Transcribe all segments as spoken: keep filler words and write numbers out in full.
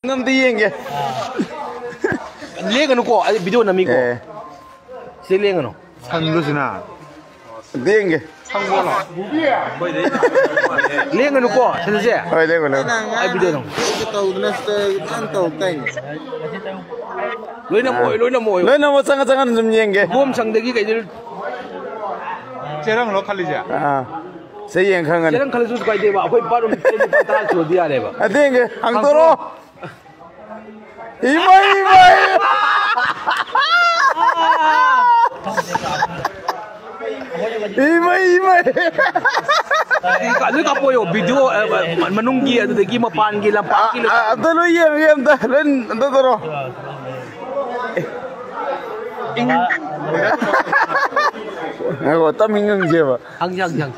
Ngamdi yenge. Lenganu ko, ai video nami ko. Eh. Se lenganu. Sanlu sina. Denge. Lenganu ko, sanje. Hoi, lenganu. Ai video nang. Loina mo, loina mo. Loina mo, sanga, sanga, sum yenge. Bom sang degi kai dil. Cherang lo khali ja. Ah. Sei yeng khang an. Cherang khali su kai de ba. Khoi barum chen pa ta chu dia de ba. Adenge, ang toro. Imai, imai. Imai, imai. Ka, ni ka poyo video, eh, manung gi, adu de gi mapan gi lampa gi. Ah, ah, adu lo yem, yem da, len, adu toro. Ing. Ngo tam ing je ba. Ang jang jang.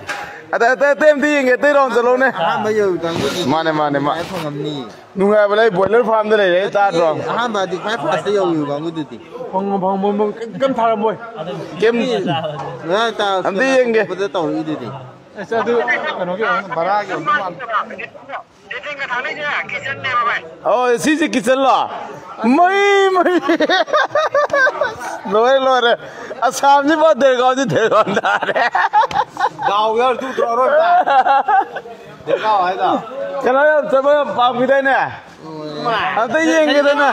Ata, ata, tem ti nge te rom jalo ne. Ahamba jou dang ko di. Mane, mane, ma. Ai phong am ni. Nunghaiba lei boiler farm da lei lei ta rom. Ahamba di khai fa se jou jou dang ko di. Phong phong phong phong kam tha rom boi. Kem. Na ta. Am ti yenge. Ko da tau i di di. Aisa du kano ke bara ke. Oh, sisi kitchen lo. Mai, mai. Loi, loi re. Assam ni ba dergaon ni dergaon da re. Gaon ya tu tro ro ta. Dergaon hai ta. Kana ya sab pa kidai ne. Ata yenge da na.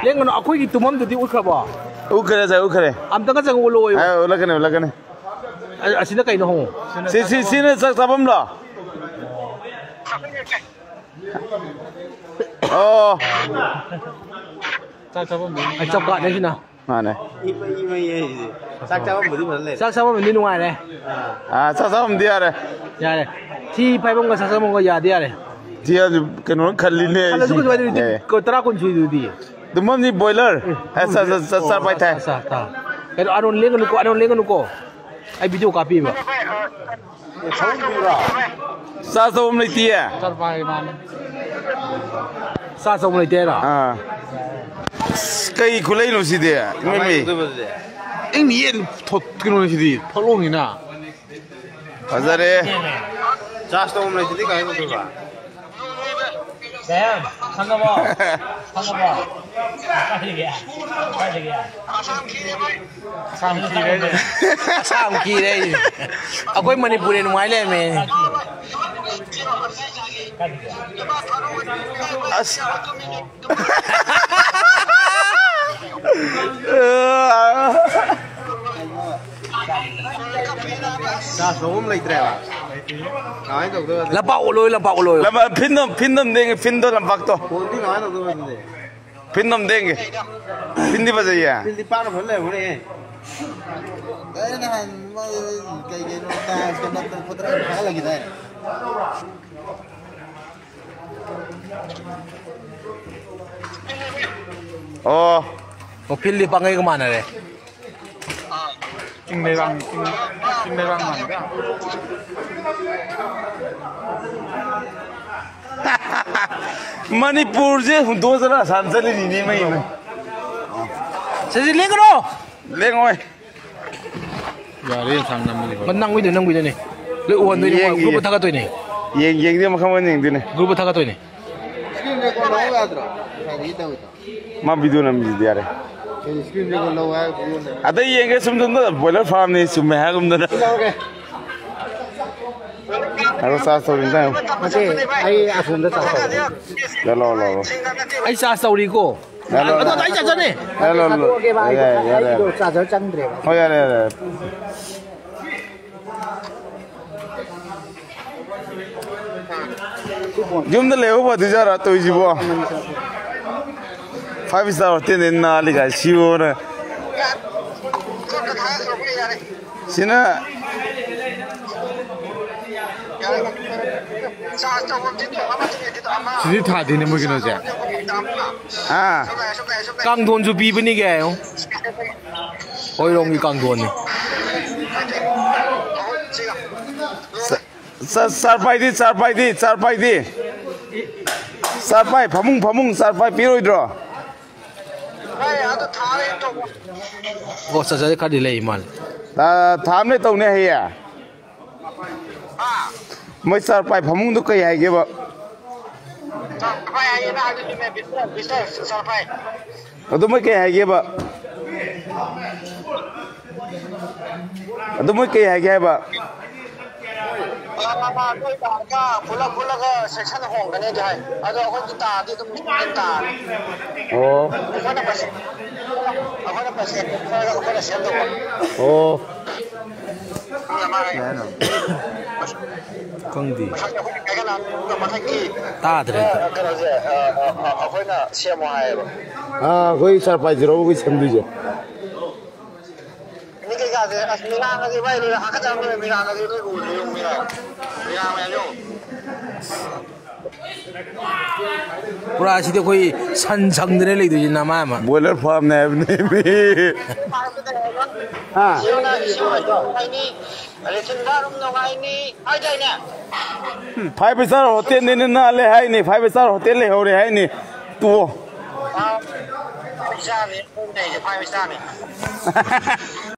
Lenganu akoi ki tumam tu di ukhra ba. Ukhre sa ukhre. Am ta ka jang ulo yo. Ai, ula kane, ula kane. Ai, asina kai no ho. Si, si, sina sa sabam lo. Oh. Ai, chop ka dei sina. Mane. Sak chapbom di man le. Sak chapbom di nungai le. Ah, sak chapbom di are. Yare. Thi phaibom ka sak chapbom ka ya di are. Thi a kanu khali ne. Khali su ka di. Eh. Ko tara kun su di. Tumam ni boiler. Eh, sa, sa, sa, sa pai thai. Sa, sa, ta. Kanu anon lenganu ko, anon lenganu ko. Ai video kapi ba. Sa sa um lei ti e. Sa sa um lei ti ra. Ah. Kai khulei nu si de. Mei mei. Eng ni en thot kinu si de. Phalong ni na. Azare. Sa sa um lei ti kai nu ba. Sam, khangabo. Khangabo. Kaiya. Kaiya. Assam ki re. Assam ki re. Akoi Manipur e nungai le me. As. Sa sa um lei tre ba. Lampak uloi, lampak uloi. Lampak phin dom, phin dom ding, phin dom lampak to. Phin dom ding. Phin di ba jaya. Phin di pa no phale hore. Dai na han ma kai kai no ta, ta na ta photra lagi dai. Oh. Oh, phin di pa ngai ka mana re. Ching le bang, ching, ching le bang man ka. Manipur je hung do jala san jali ni ni mai mai. Sesi leng ro. Leng oi. Yare sang nam ni. Man nang wi de, nang wi de ni. Le wan de ni, yeng, group yeng. Thak ka to ni. Yeng, yeng de ma khaman yeng de ni. Group thak ka to ni. Screen record ho ya dro. Sai ni ta wi ta. Ma video nam ji dia re. Screen record lo hai, video nam. Ata yenge sum dun da boiler farm ni sum me ha gum da. Okay. Aro sa so din da. Mate, ai a sum da sa so. Lo, lo, lo, lo. Ai sa so ri ko. Lo, lo, lo. Ata ai sa sa ni. Lo, lo, lo. Okay, bye. Ya, ya, ya. Ai do sa sa chang dre. Oh, ya, ya, ya. Yumda leu ba tu jara tu ji bo. Five star hotel in na li ga shi wo na. Sina. Sini tha di ne mo kino ja. Ah. Kang don ju pi bini ga yo. Oi, rong i kang don ni. Sa, sa, sarpai di, sarpai di, sarpai di. Sarpai, phamung, phamung, sarpai piroi dro. Ko sa sa ka di lei mal. Ta, tham ne tong ne he ya. Moi sarpai phamung du kai hai ke ba. Surprise ꯍꯥꯏꯌꯦ, ꯅꯪ ꯍꯥꯏꯗꯣ ꯆꯨꯝꯃꯦ, ꯕꯤꯁꯇꯔ, ꯕꯤꯁꯇꯔ, surprise. ꯑꯗꯨ ꯃꯣꯏ ꯀꯩ ꯍꯥꯏꯒꯦꯕ? ꯑꯗꯨ ꯃꯣꯏ ꯀꯩ ꯍꯥꯏꯒꯦ ꯍꯥꯏꯕ? ꯑꯥ, ꯅꯣꯏ ꯂꯥꯛꯑꯒ ꯄꯨꯂꯞ ꯄꯨꯜꯂꯒ section ꯍꯣꯡꯒꯅꯤꯗꯤ ꯍꯥꯏ꯫ ꯑꯗꯣ ꯑꯩꯈꯣꯏꯒꯤ ꯇꯥꯗꯤ ꯑꯗꯨꯝ ꯇꯥꯔꯦ꯫ ꯑꯣ꯫ ꯑꯩꯈꯣꯏꯅ ꯃꯁꯤꯡ, ꯑꯩꯈꯣꯏꯅ ꯃꯁꯤꯡ ꯑꯩꯈꯣꯏꯅ ꯁꯦꯝꯗꯧꯕ꯫ ꯑꯣ꯫ ꯈꯪꯗꯦ꯫ ꯇꯥꯗ꯭ꯔꯦ꯫ ꯀꯩꯅꯣꯁꯦ, ꯑ, ꯑ, ꯑ, ꯑꯩꯈꯣꯏꯅ ꯁꯦꯝꯃꯣ ꯍꯥꯏꯌꯦꯕ꯫ ꯑꯥ, ꯑꯩꯈꯣꯏ ꯁꯔꯄ꯭ꯔꯥꯏꯖ ꯖꯤꯔꯣ ꯑꯩꯈꯣꯏ ꯁꯦꯝꯗꯣꯏꯁꯦ꯫ ꯃꯤ ꯀꯩꯀꯥꯁꯦ, ꯑꯁ, ꯃꯤꯔꯥꯡꯒꯁꯦ ꯏꯕꯥꯏ ꯂꯣꯏꯅ ꯍꯥꯀꯠꯆꯕ ꯂꯣꯏꯔꯦ, ꯃꯤꯔꯥꯡꯒꯁꯦ ꯂꯣꯏ ꯎꯗ꯭ꯔꯦ, ꯌꯦꯡꯉꯨ, ꯃꯤꯔꯥꯡ꯫ ꯃꯤꯔꯥꯡ ꯃꯌꯥꯝꯁꯦ ꯌꯦꯡꯉꯨ꯫ ꯄꯨꯔꯥ ꯁꯤꯗꯤ ꯑꯩꯈꯣꯏ ꯁꯟ ꯁꯪꯗꯅ ꯂꯩꯗꯣꯏꯁꯤ ꯅꯃꯥ ꯑꯃ꯫ ꯕꯣꯏꯂꯔ ꯐꯥꯔꯝꯅꯦ ꯍꯥꯏꯕꯅꯦ꯫ ꯍꯥ? ꯏꯁꯤꯡꯅ, ꯏꯁꯤꯡ ꯅꯨꯡꯉꯥꯏꯅꯤ, ꯂꯦꯇ꯭ꯔꯤꯟ ꯕꯥꯠꯔꯨꯝ ꯅꯨꯡꯉꯥꯏꯅꯤ, ꯍꯥꯏꯗꯥꯏꯅꯦ? ꯐꯥꯏꯚ ꯁ꯭ꯇꯥꯔ ꯍꯣꯇꯦꯜꯅꯤꯅ ꯅꯥꯜꯂꯦ ꯍꯥꯏꯅꯤ, ꯐꯥꯏꯚ ꯁ꯭ꯇꯥꯔ ꯍꯣꯇꯦꯜ ꯂꯩꯍꯧꯔꯦ ꯍꯥꯏꯅꯤ꯫ ꯇꯣꯛꯑꯣ꯫ ꯐꯥꯏꯚ ꯁ꯭ꯇꯥꯔꯅꯤ, ꯂꯩꯁꯦ ꯐꯥꯏꯚ ꯁ꯭ꯇꯥꯔꯅꯤ꯫